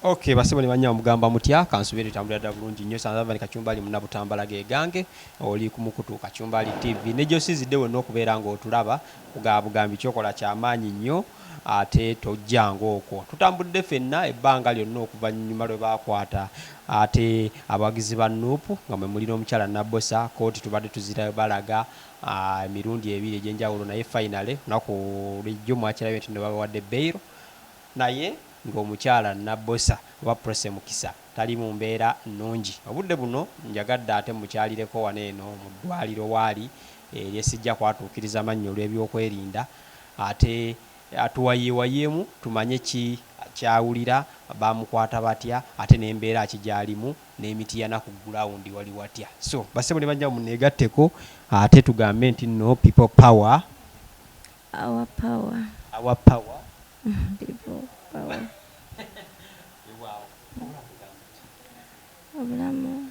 Okay, basebo ne bannyabo, mugamba mutya? Kansubire tutambulira ddala bulungi nnyo. Sanzavani Kacumbali Munnabutambala ge gange, oli ku mukutu Kacumbali TV ne gy'osinzidde wonna okubeera ng'otulaba kugaba bugambi kyokola kyamaanyi nnyo ate tojjanga okwo. Tutambudde ffenna ebbanga lyonna okuva nnyuma lwe baakwata ate abawagizi ba Nup nga mwe muli n'omukyala Nabbosa. Kkooti tubadde tuzira balaga emirundi ebiri egy'enjawulo, naye finally olunaku lw'ejjo mwakirabye nti nno babawadde bail, naye ng'omukyala Nabbosa oba Prossy Mukisa tali mu mbeera nnungi. Obudde buno njagadde ate mmukyalireko wano eno mu ddwaaliro waali erye sijja kwatuukiriza mannya olw'ebyokwerinda ate atuwayeewayeemu tumanye ki ky'awulira, baamukwata batya ate n'embeera ki gy'alimu n'emitiyana ku gulawundi wali watya. So bassebo ne bannyabo munneegatteko ate tugambe nti nno people power. Our power. Our power. People power. Obulamu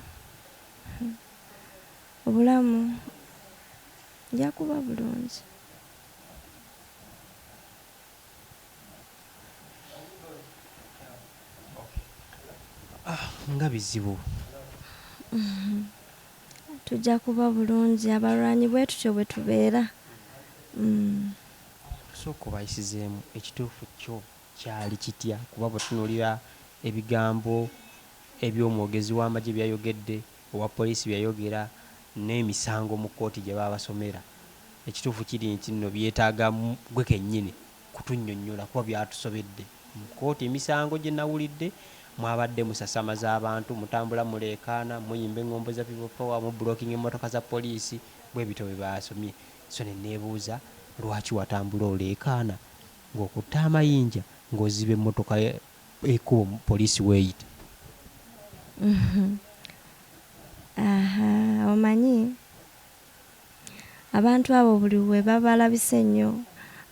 obulamu nja kuba bulungi. Nga bizibu. Tujja kuba bulungi, abalwanyi bwe tutyo bwe tubeera. Tusooka obayisizeemu ekituufu kyo kyali kitya, kuba bwe tutunuulira ebigambo eby'omwogezi w'amagye byayogedde, owa poliisi byayogera n'emisango mu kkooti gye babasomera, ekituufu kiri nti nno byetaaga gwe kennyini kutunnyonnyola kuba byatusobedde. Mu kkooti emisango gye nawulidde mwabadde musasamaza abantu, mutambula muleekaana, muyimba eŋŋombo za people power, mublockinga emmotoka za poliisi, bwe bityo bwe baasomye. So ne neebuuza lwaki watambula oleekaana ng'okutte amayinja ng'oziba emmotoka ekkubo poliisi weeyita. Aha, omanyi abantu abo buli we babalabise ennyo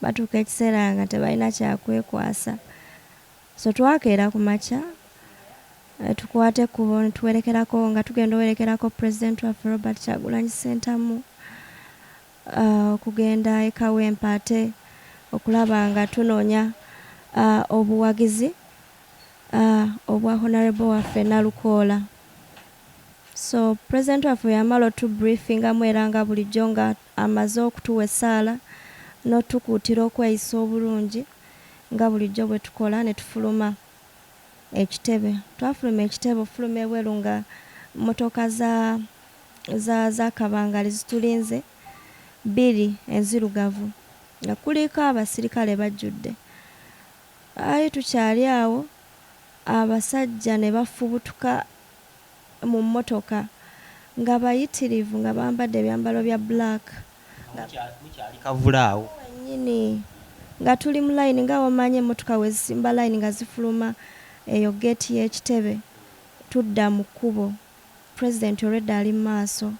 batuuka ekiseera nga tebalina kyakwekwasa. So twakeera ku makya tukwate ekkubo ne tuwerekerako nga tugenda owerekerako pulezidenti waffe Robert Kyagulanyi Ssentamu okugenda e Kawempe ate okulaba nga tunoonya obuwagizi obwa honorable waffe Nalukoola. So pulezidenti waffe yamala otubriefingamu era nga bulijjo nga amaze okutuwa essaala n'otukuutira okweyisa obulungi nga bulijjo bwe tukola ne tufuluma ekitebe. Twafuluma ekitebe, ofuluma ebweru nga mmotoka za za za kabangali zitulinze bbiri enzirugavu nga kuliko abasirikale bajjudde. Ayi tukyali awo abasajja ne bafubutuka mu mmotoka nga bayitirivu nga bambadde ebyambalo bya black. Mukyali kavula awo. Wennyini nga tuli mu layini nga bw'omanyi emmotoka we zisimba layini nga zifuluma eyo geeti y'ekitebe tudda mu kkubo. Pulezidenti olwedda ali mu maaso.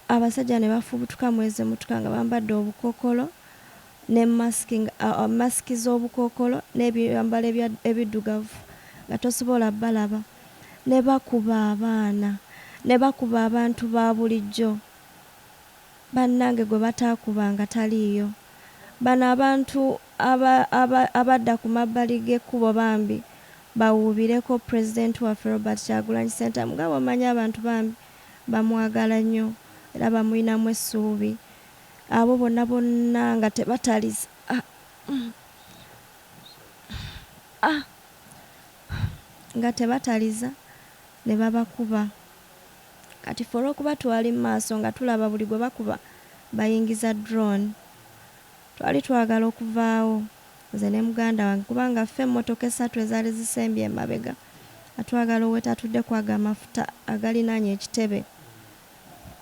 Abasajja ne bafubutuka mu ezo emmotoka nga bambadde obukookolo ne masiki, masiki z'obukookolo n'ebyambalo ebiddugavu nga tosobola balaba. Ne bakuba abaana, ne bakuba abantu ba bulijjo. Bannange gwe bataakubanga taliiyo. Bano abantu abadda ku mabbali g'ekkubo bambi bawuubireko pulezidenti waffe Robert Kyagulanyi Ssentamu nga bw'omanyi abantu bambi bamwagala nnyo era bamuyinamu essuubi. Abo bonna bonna nga tebataliza nga tebataliza ne babakuba. Kati ffe olw'okuba twali mu maaso nga tulaba buli gwe bakuba bayingiza drone. Twali twagala okuvaawo nze ne muganda wange kubanga ffe emmotoka esatu ezaali zisembye emabega nga twagala owetatudde kwago amafuta agalinaanye ekitebe.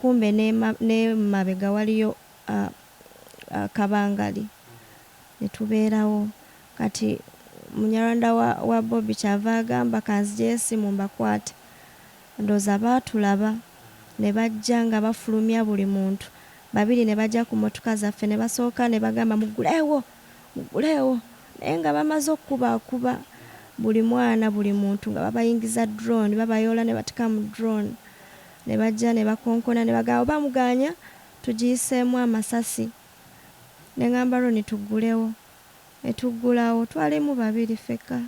Kumbe ne mabega waliyo kabangali ne tubeerawo. Kati Munyarwanda wa Bobi kyava agamba kanzijeyo essimu mbakwate. Ndowooza baatulaba ne bajja nga bafulumya buli muntu. Babiri ne bajja ku mmotoka zaffe ne basooka ne bagamba mugguleewo, mugguleewo. Naye nga bamaze okukubaakuba buli mwana buli muntu nga babayingiza drone, babayoola ne bateeka mu drone. Ne bajja ne bakonkona ne bagamba oba mugaanya tugiyiseemu amasasi. Ne ŋŋamba Ronnie tuggulewo. Ne tuggulawo twalimu babiri ffekka.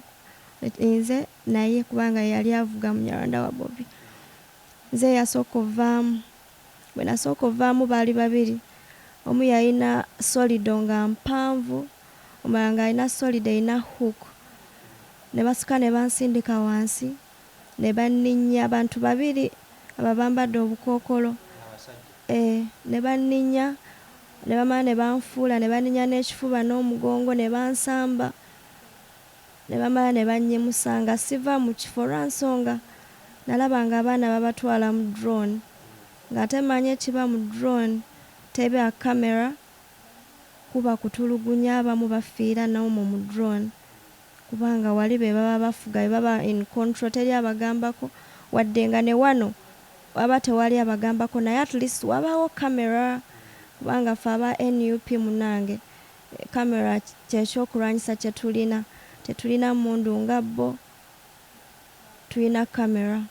Nze naye kubanga yali avuga Munyarwanda wa Bobi. Nze eyasooka ovaamu. Bwe nasooka ovaamu baali babiri. Omu yalina solido nga mpanvu, omulala ng'alina solido erina hook. Ne basika ne bansindika wansi ne banninnya abantu babiri abo bambadde obukookolo. Ne banninnya ne bamala ne banfuula ne banninnya n'ekifuba n'omugongo ne bansamba ne bamala ne bannyimusa nga siva mu kifo lwa nsonga nalaba nga abaana babatwala mu drone ng'ate mmanyi ekiba mu drone teba kamera kuba kutulugunya abamu bafiira n'omwo mu drone kubanga wali be baba bafuga be baba in control teri abagambako wadde nga ne wano waba tewali abagambako naye at least wabaawo kamera kubanga ffe aba NUP munnange kamera kyekyokulwanyisa kye tulina tetulina mmundu nga bo tulina kamera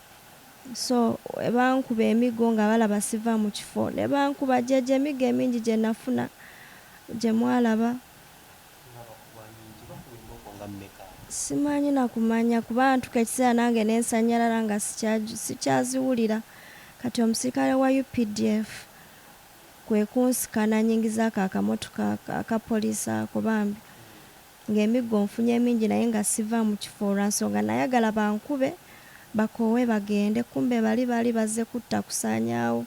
so bankuba emiggo nga balaba siva mu kifo ne bankuba gyegyo emiggo emingi gye nafuna gye mwalaba. Simanyi na kumanya kuba ntuuka ekiseera nange ne nsanyalala nga sikyaziwulira. Kati omusirikale wa UPDF kwe kunsika n'annyingizaako akamotoka aka poliisi ako bambi ng'emiggo nfunye mingi naye nga siva mu kifo lwa nsonga nayagala bankube bakoowe bagende kumbe bali baali bazze kutta kusaanyaawo.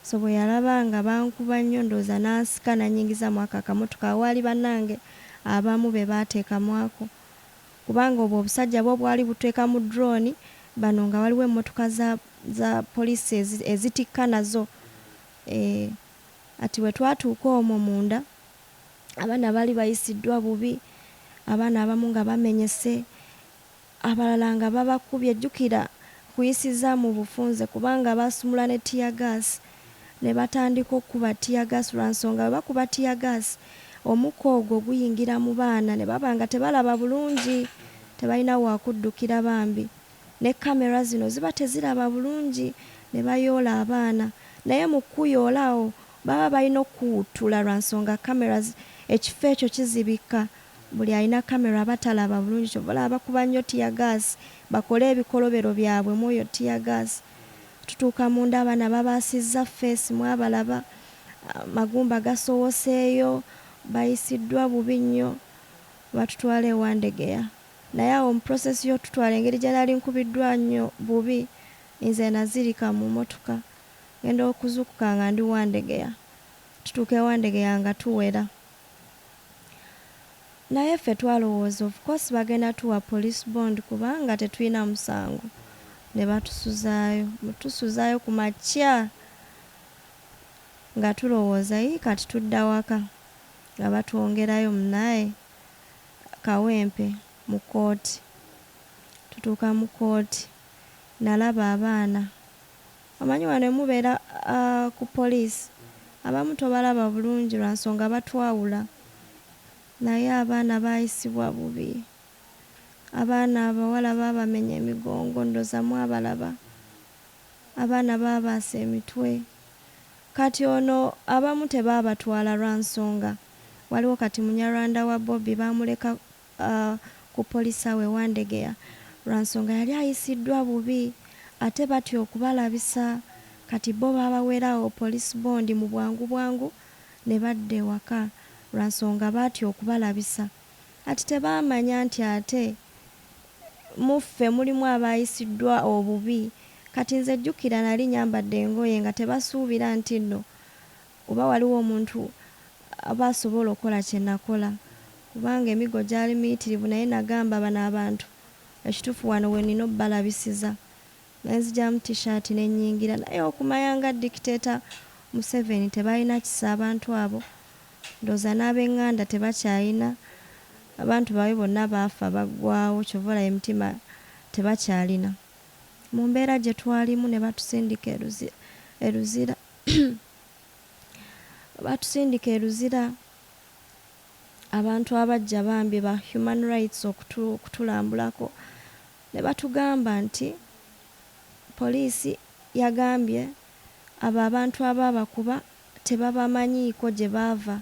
So bwe yalaba nga bankuba nnyo ndowooza n'ansika n'annyingiza mu ako akamotoka awaali bannange abamu be baateeka mu ako kubanga obwo obusajja bwo bwali buteeka mu drone bano nga waliwo emmotoka za poliisi ezitikka nazo. Ati bwe twatuuka omwo munda abaana baali bayisiddwa bubi, abaana abamu nga bamenyese, abalala nga babakubye. Jjukira nkuyisizza mu bufunze kubanga baasumula ne teargas ne batandika okkuba teargas lwa nsonga bwe bakuba teargas omukka ogwo guyingira mu baana ne baba nga tebalaba bulungi, tebalina waakuddukira bambi. Ne kamera zino ziba teziraba bulungi ne bayoola abaana naye mu kuyoola awo baba balina okukuwuttula lwa nsonga kamera ekifo ekyo kizibika buli alina kamera aba talaba bulungi kyova olaba bakuba nnyo teargas bakole ebikolobero byabwe mu oyo teargas. Tutuuka munda abaana babaasizza face mwabalaba, amagumba gasowoseeyo, bayisiddwa bubi nnyo batutwala e Wandegeya. Naye awo mu process y'otutwala engeri gye nali nkubiddwa nnyo bubi nze nazirika mu mmotoka ngenda okuzuukuka nga ndi Wandegeya. Tutuuka e Wandegeya nga tuwera. Naye ffe twalowooza of course bagenda tuwa police bond kubanga tetulina musango ne batusuzaayo. Mu tusuzaayo ku makya nga tulowooza yii kati tudda waka nga batwongerayo munnaye Kawempe mu kkooti. Tutuuka mu kkooti nalaba abaana omanyi wano mubeera ku poliisi abamu tobalaba bulungi lwa nsonga batwawula naye abaana baayisibwa bubi. Abaana abawala baabamenya emigongo ndowooza mwabalaba. Abaana baabaasa emitwe. Kati ono abamu tebaabatwala lwa nsonga waliwo kati Munyarwanda wa Bobi baamuleka ku poliisi awo e Wandegeya lwa nsonga yali ayisiddwa bubi ate batya okubalabisa kati bo baabaweeraawo police bond mu bwangu bwangu ne badda ewaka lwa nsonga baatya okubalabisa. Ati tebaamanya nti ate mu ffe mulimu abaayisiddwa obubi. Kati nze jjukira nali nyambadde engoye nga tebasuubira nti nno oba waliwo omuntu aba asobola okukola kye nakola kubanga emiggo gyali miyitirivu naye nagamba bano abantu ekituufu wano we nnina obbalabisiza. Ne nzigyamu t-shirt ne nnyingira naye okumanya nga dictator Museveni tebalina kisa abantu abo ndowooza n'ab'eŋŋanda tebakyayina abantu baabwe bonna baafa baggwaawo ky'ova olaba emitima tebakyalina. Mu mbeera gye twalimu ne batusindika e Luzira batusindika e Luzira abantu abajja bambi ba human rights okutulambulako ne batugamba nti poliisi yagambye abo abantu abaabakuba tebabamanyiiko gye baava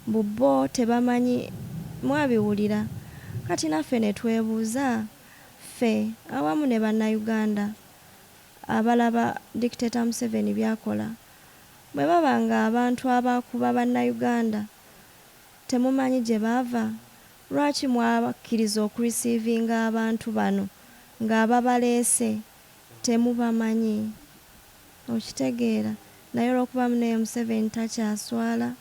mbu bo tebamanyi mwabiwulira Kati naffe ne twebuuza ffe awamu ne Bannayuganda abalaba Dictator Museveni by'akola, bwe baba nga abantu abakuba Bannayuganda temumanyi gye baava, lwaki mwabakkiriza okureceivinga abantu bano ng'ababaleese temubamanyi? Okitegeera? Naye olw'okuba munaye Museveni takyaswala,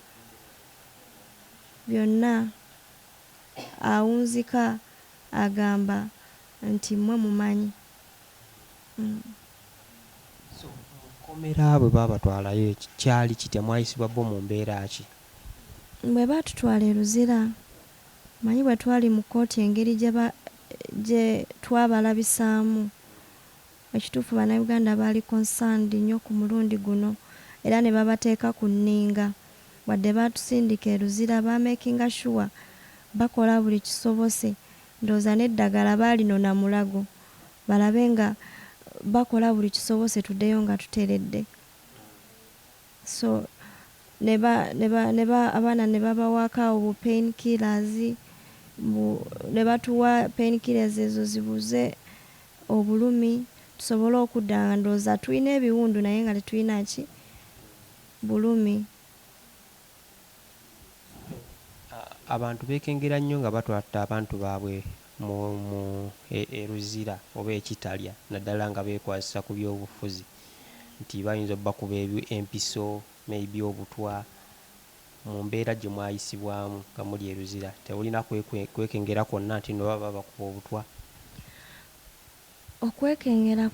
byonna awunzika agamba nti mmwe mumanyi. So mukomera bwe babatwalayo kyali kitya, mwayisibwa bo mu mbeera ki? Bwe baatutwala e Luzira, manyi bwe twali mu kkooti engeri gye twabalabisaamu, ekituufu Bannayuganda baali concerned nnyo ku mulundi guno era ne babateeka ku nninga. Wadde baatusindika e Luzira, baamakinga sure bakola buli kisobose, ndowooza n'eddagala baalinona Mulago balabe nga bakola buli kisobose tuddeyo nga tuteredde. So ne ba, ne ba, ne ba, abaana ne babawaako awo bu pain killers, ne batuwa pain killers ezo zibuze obulumi tusobole okudda nga ndowooza tulina ebiwundu naye nga tetulina ki bulumi. Abantu beekengera nnyo nga batwatta abantu baabwe mu e Luzira oba ekitalya, naddala nga beekwasisa ku byobufuzi nti bayinza obbakuba empiso, maybe obutwa. Mu mbeera gye mwayisibwamu nga muli e Luzira, tewulina kwekengera kwonna nti no baba babakuba obutwa? Okwekengera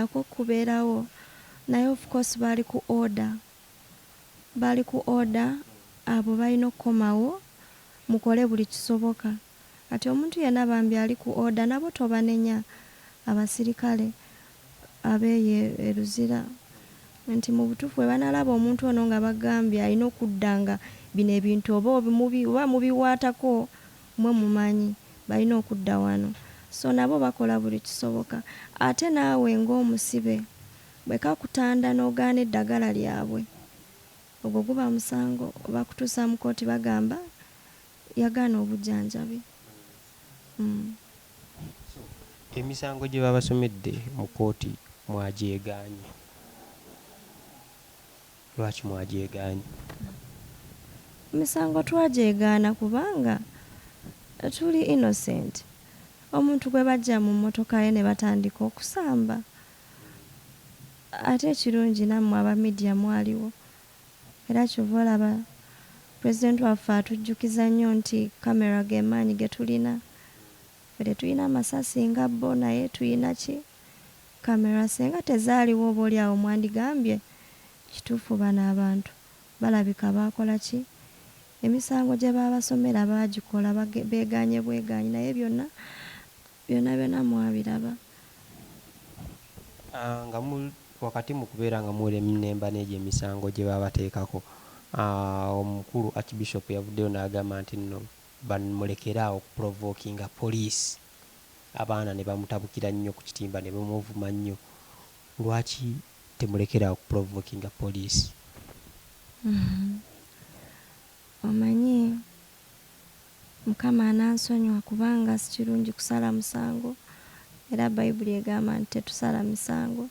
kwo kubeerawo, naye of course baali ku order, baali ku order, abo balina okukomawo, mukole buli kisoboka. Kati omuntu yenna bambi ali ku order, nabo tobanenya, abasirikale abeeyo e Luzira, nti mu butuufu bwe banaalaba omuntu ono nga bagambye alina okudda nga bino ebintu oba oba mubiwaatako mmwe mumanyi, balina okudda wano. So nabo bakola buli kisoboka. Ate naawe ng'omusibe bwe kakutanda n'ogaana eddagala lyabwe, ogwo guba musango, bakutuusa mu kkooti, bagamba yagaana obujjanjabi. Emisango gye babasomedde mu kkooti mwagyegaanye, lwaki mwagyegaanye? Emisango twagyegaana kubanga tuli innocent. Omuntu gwe bajja mu mmotoka ye ne batandika okusamba, ate ekirungi nammwe aba media mwaliwo, era kyova olaba pulezidenti waffe atujjukiza nnyo nti kamera ge maanyi ge tulina. Ffe tetulina masasi nga bo, naye tulina ki? Kamera. Singa tezaaliwo, oba oli awo mwandigambye kituufu bano abantu balabika baakola ki, emisango gye baabasomera baagikola, beegaanye bwegaanyi, naye byonna byonna byonna mwabiraba. Nga wakati mu kubeera nga mulemba n'egyo emisango gye babateekako, omukulu Archbishop yavuddeyo n'agamba nti nno bamulekere awo okuprovokinga poliisi. Abaana ne bamutabukira nnyo ku kitimba ne bamuvuma nnyo. Lwaki temulekera awo okuprovokinga poliisi? Omanyi Mukama anansonyiwa kubanga si kirungi kusala musango, era Bayibuli egamba nti tetusala misango,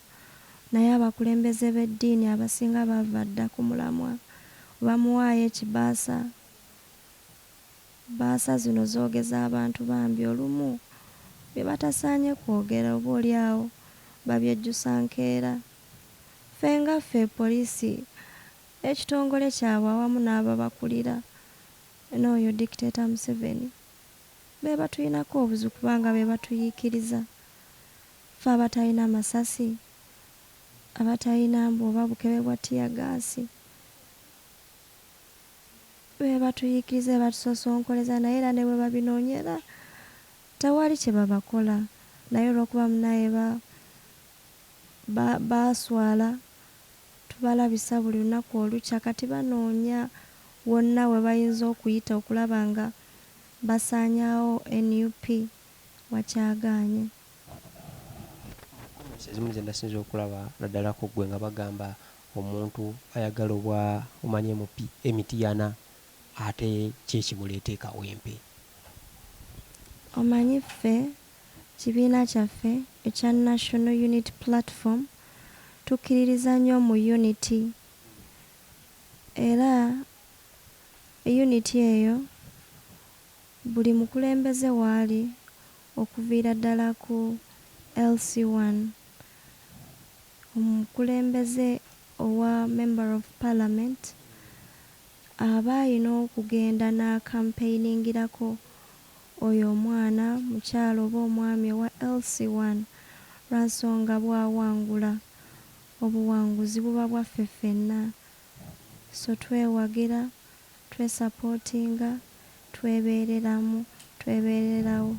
naye abakulembeze b'eddiini abasinga bava dda ku mulamwa. Bamuwaayo ekibaasa, baasa zino zoogeza abantu bambi olumu bye batasaanye kwogera, oba oli awo babyejjusa nkeera. Ffe nga ffe poliisi ekitongole kyabwe awamu n'ababakulira n'oyo Dictator Museveni be batulinako obuzibu, kubanga be batuyiikiriza ffe abatalina masasi, abatalina mbu oba bukebe bwa teargas, be batuyiikiriza, be batusosonkoleza, naye era ne bwe babinoonyera tewali kye babakola. Naye olw'okuba munaye baaswala, tubalabisa buli lunaku olukya, kati banoonya wonna we bayinza okuyita okulaba nga basaanyaawo NUP, wakyagaanye. Comments ezimu ze nasinze okulaba naddala ku ggwe nga bagamba omuntu ayagala obwa omanye MP e Mityana Ate ki ekimuleeta e Kawempe? Omanyi ffe kibiina kyaffe ekya National Unity Platform tukkiririza nnyo mu unity, era unity eyo buli mukulembeze waali okuviira ddala ku LC1, omukulembeze owa Member of Parliament aba alina okugenda n'akampeyiningirako oyo omwana, mukyala oba omwami owa LC1, lwa nsonga bw'awangula obuwanguzi buba bwaffe ffenna. So twewagira, twesapootinga, twebeereramu, twebeererawo.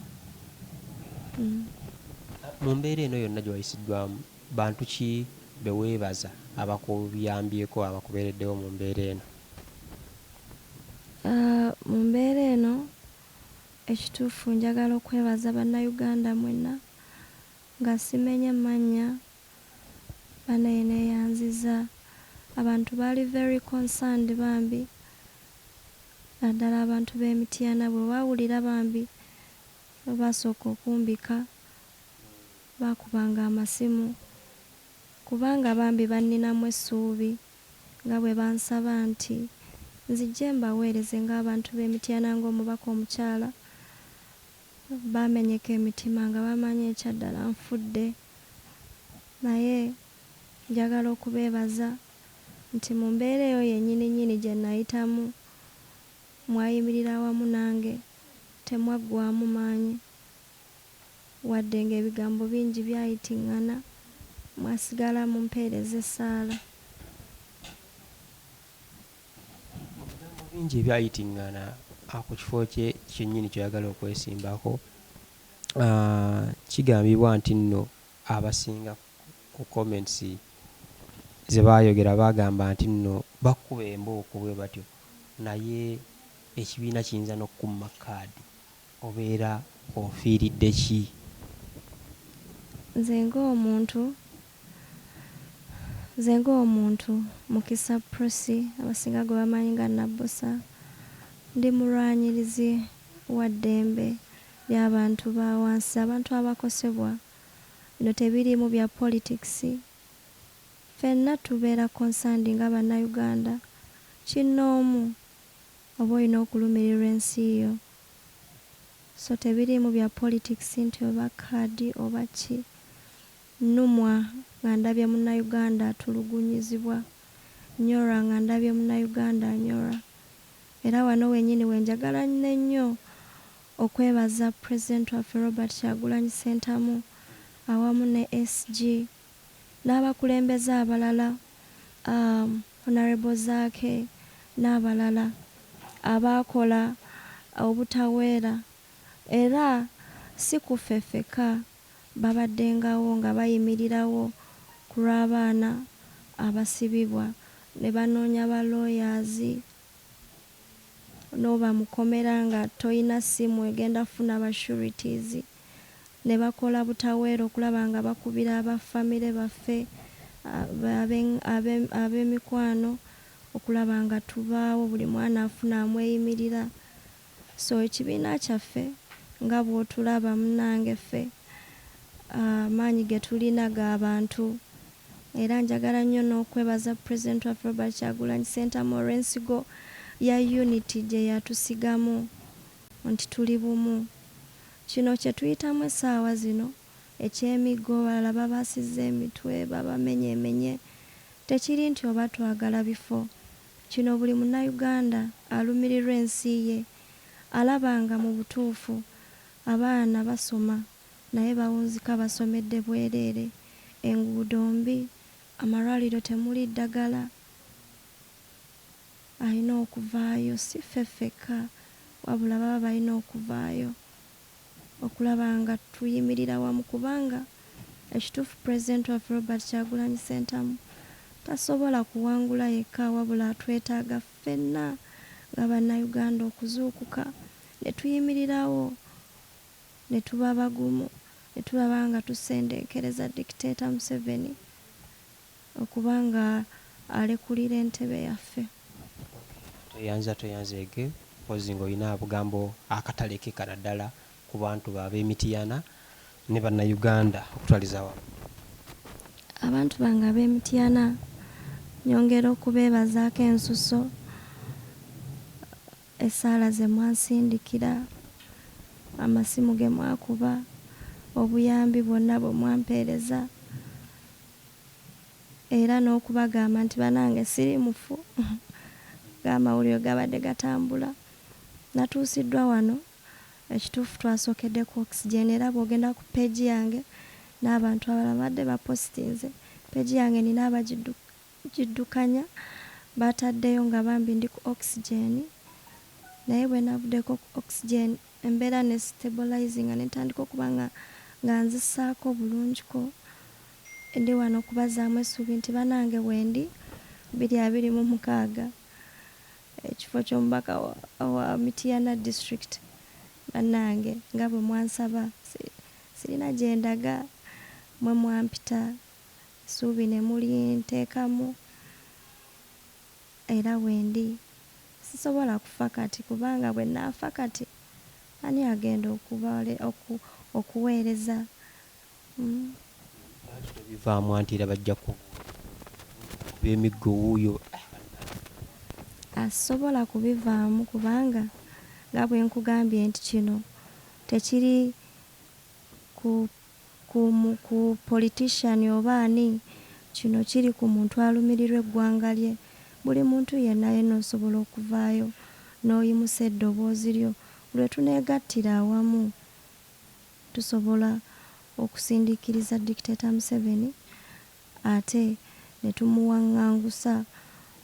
Mu mbeera eno yonna gye wayisiddwamu, bantu ki be weebaza abakuyambyeko, abakubeereddewo mu mbeera eno? Mu mbeera eno ekituufu njagala okwebaza Bannayuganda mwenna nga simenye mannya, bannaye neeyanziza. Abantu baali very concerned bambi, naddala abantu b'e Mityana bwe baawulira bambi basooka okumbika, baakubanga amasimu kubanga bambi banninamu essuubi nga bwe bansaba nti nzije mbaweereze ng'abantu b'e Mityana ng'omubaka omukyala. Baamenyeka emitima nga bamanyi ekyaddala nfudde, naye njagala okubeebaza nti mu mbeera eyo yennyini nnyini gye nayitamu mwayimirira wamu nange, temwaggwaamu maanyi wadde ng'ebigambo bingi byayitiŋŋana, mwasigala mumpeereza essaala. Ebigambo bingi ebyayitiŋŋana ku kifo kye kyennyini ky'oyagala okwesimbako, kigambibwa nti nno abasinga ku comments ze baayogera baagamba nti nno bakuba embooko bwe batyo, naye ekibiina kiyinza n'okukumma kaadi, obeera ofiiridde ki? Nze ng'omuntu, nze ng'omuntu Mukisa Prossy abasinga gwe bamanyi nga Nabbosa, ndi mulwanyirizi wa ddembe ly'abantu ba wansi, abantu abakosebwa. Bino tebiriimu bya politics. Ffenna tubeera concerned nga Bannayuganda kinnoomu oba olina okulumirirwa ensi yo. So tebiriimu bya politics nti oba kaadi oba ki. Nnumwa nga ndabye Munnayuganda atulugunyizibwa, nnyolwa nga ndabye Munnayuganda anyolwa. Era wano wennyini we njagala ennyo okwebaza Pulezidenti waffe Robert Kyagulanyi Ssentamu awamu ne SG n'abakulembeze abalala, Honorable Zaake n'abalala abaakola obutaweera, era si ku ffe ffekka, babaddengawo nga bayimirirawo ku lw'abaana abasibibwa ne banoonya ba lawyers, n'oba mu kkomera nga toyina ssimu egenda kufuna ba sureties, ne bakola butaweera okulaba nga bakubira aba famire baffe, ab'emikwano okulaba nga tubaawo buli mwana afuna amweyimirira. So ekibiina kyaffe nga bw'otulaba munnange, ffe amaanyi ge tulina ga bantu. Era njagala nnyo n'okwebaza Pulezidenti waffe Robert Kyagulanyi Ssentamu olw'ensigo ya unity gye yatusigamu nti tuli bumu. Kino kye tuyitamu essaawa zino eky'emiggo, abalala babaasizza emitwe, babamenyeemenye, tekiri nti oba twagala bifo. Kino buli Munnayuganda alumirirwa ensi ye alaba nga mu butuufu abaana basoma naye bawunzika basomedde bwereere, enguudo mbi, amalwaliro temuli ddagala, alina okuvaayo. Si ffe ffekka wabula baba balina okuvaayo okulaba nga tuyimirira wamu, kubanga ekituufu Pulezidenti waffe Robert Kyagulanyi Ssentamu tasobola kuwangula yekka, wabula atwetaaga ffenna nga Bannayuganda okuzuukuka ne tuyimirirawo ne tuba bagumu ne tulaba nga tusendeekereza dictator Museveni okuba nga alekulira entebe yaffe. Tweyanza tweyanzeege mpozi ng'olina obugambo akatalekeka naddala ku bantu bo ab'e Mityana ne Bannayuganda okutwaliza awamu. Abantu bange ab'e Mityana nyongera okubeebazaako ensuso, essaala ze mwansindikira, amasimu ge mwakuba, obuyambi bwonna bwe mwampeereza era n'okubagamba nti banange siri mufu ng'amawulire gabadde gatambula. Natuusiddwa wano ekituufu twasookedde ku oxygen era bw'ogenda ku page yange n'abantu abalala babadde bapositinze page yange nina abagiddukanya bataddeyo nga bambi ndi ku oxygen naye bwe navuddeko ku oxygen embeera ne stabilizinga ne ntandika okuba nga nga nzisaako bulungiko. Ndi wano okubazaamu essuubi nti banange wendi 2026 ekifo ky'omubaka wa Mityana district bannange nga bwe mwansaba sirina gye ndaga mwe mwampita essuubi ne mulinteekamu era wendi. Sisobola kufa kati kubanga bwe naafa kati ani agenda okuweereza? Lwaki tobivaamu anti era bajja kukuba emiggo wuuyo? Sisobola kubivaamu kubanga nga bwe nkugambye nti kino tekiri ku, ku, ku politician oba ani, kino kiri ku muntu alumirirwa eggwanga lye. Buli muntu yenna yenna osobola okuvaayo n'oyimusa eddoboozi lyo. Lwe tuneegattira awamu tusobola okusindiikiriza dictator Museveni ate ne tumuwaŋŋangusa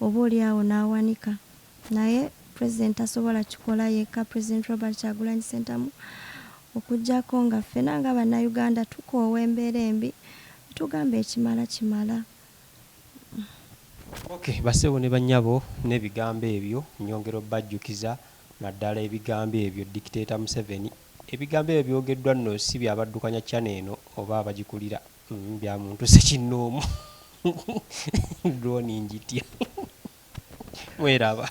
oba oli awo n'awanika. Naye President tasobola kikola yekka, President Robert Kyagulanyi Ssentamu, okuggyako nga ffena nga Bannayuganda tukoowa embeera embi ne tugamba ekimala kimala. Ok bassebo ne bannyabo n'ebigambo ebyo nnyongera obbajjukiza naddala ebigambo ebyo dictator Museveni ebigambo ebyo byogeddwa nno si byabaddukanya channel eno oba abagikulira bya muntu ssekinnoomu drone njitya mweraba.